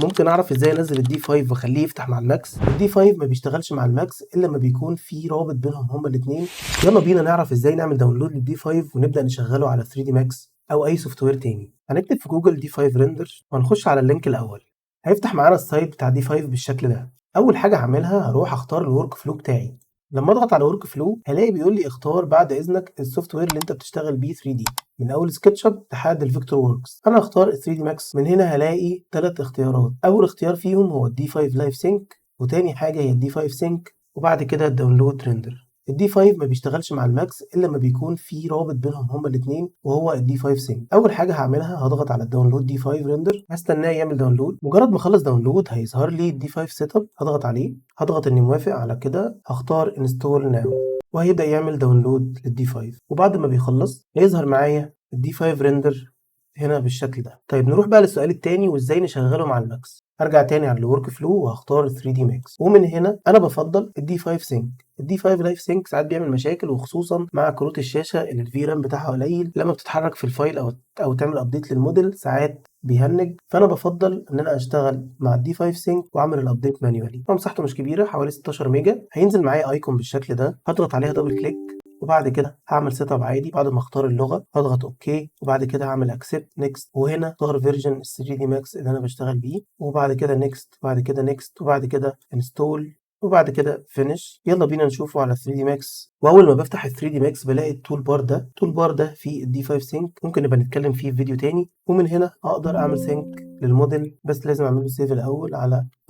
ممكن اعرف ازاي انزل ال D5 واخليه يفتح مع ال Max؟ ال D5 ما بيشتغلش مع ال Max الا لما بيكون في رابط بينهم هما الاثنين. يلا بينا نعرف ازاي نعمل download لل D5 ونبدا نشغله على 3D Max او اي software تاني. هنكتب في جوجل D5 render وهنخش على ال link الاول. هيفتح معانا ال site بتاع D5 بالشكل ده. اول حاجة هعملها هروح اختار ال workflow بتاعي. لما اضغط على workflow هلاقي بيقول لي اختار بعد اذنك ال software اللي انت بتشتغل بيه 3D، من اول SketchUp لحد ال Vectorworks. انا هختار 3D Max. من هنا هلاقي ثلاث اختيارات، اول اختيار فيهم هو ال D5 Live Sync، وتاني حاجة هي ال D5 Sync، وبعد كده ال download render. ال D5 ما بيشتغلش مع ال Max الا لما بيكون في رابط بينهم هما الاثنين وهو ال D5 Sync. اول حاجة هعملها هضغط على ال download D5 render، هستناه يعمل download. مجرد ما اخلص download هيظهر لي ال D5 setup، هضغط عليه، هضغط اني موافق على كده، هختار install now وهيبدا يعمل download لل D5. وبعد ما بيخلص هيظهر معايا ال D5 render هنا بالشكل ده. طيب نروح بقى للسؤال التاني وازاي نشغله مع ال Max. هرجع تاني على ال workflow وهختار 3D Max، ومن هنا انا بفضل ال D5 Sync. ال D5 Live Sync ساعات بيعمل مشاكل، وخصوصا مع كروت الشاشة اللي ال VRAM بتاعها قليل، لما بتتحرك في ال file او تعمل update لل model ساعات بيهنج. فانا بفضل ان انا اشتغل مع ال D5 Sync واعمل ال update manually. هو مساحته مش كبيره، حوالي 16 ميجا. هينزل معايا icon بالشكل ده، هضغط عليها double click وبعد كده هعمل setup عادي. بعد ما اختار اللغة هضغط okay، وبعد كده هعمل accept، next، وهنا اختار version 3D Max اللي انا بشتغل بيه، وبعد كده next، وبعد كده next، وبعد كده install، وبعد كده finish. يلا بينا نشوفه على 3D Max. واول ما بفتح ال 3D Max بلاقي ال toolbar ده. ال toolbar ده فيه ال D5 Sync، ممكن نبقى نتكلم فيه في فيديو تاني. ومن هنا اقدر اعمل sync لل model، بس لازم اعمل له save الاول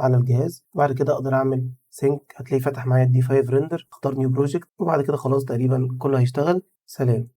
على الجهاز، وبعد كده اقدر اعمل sync. هتلاقيه فتح معايا ال D5 render، اختار new project، وبعد كده خلاص تقريبا كله هيشتغل. سلام.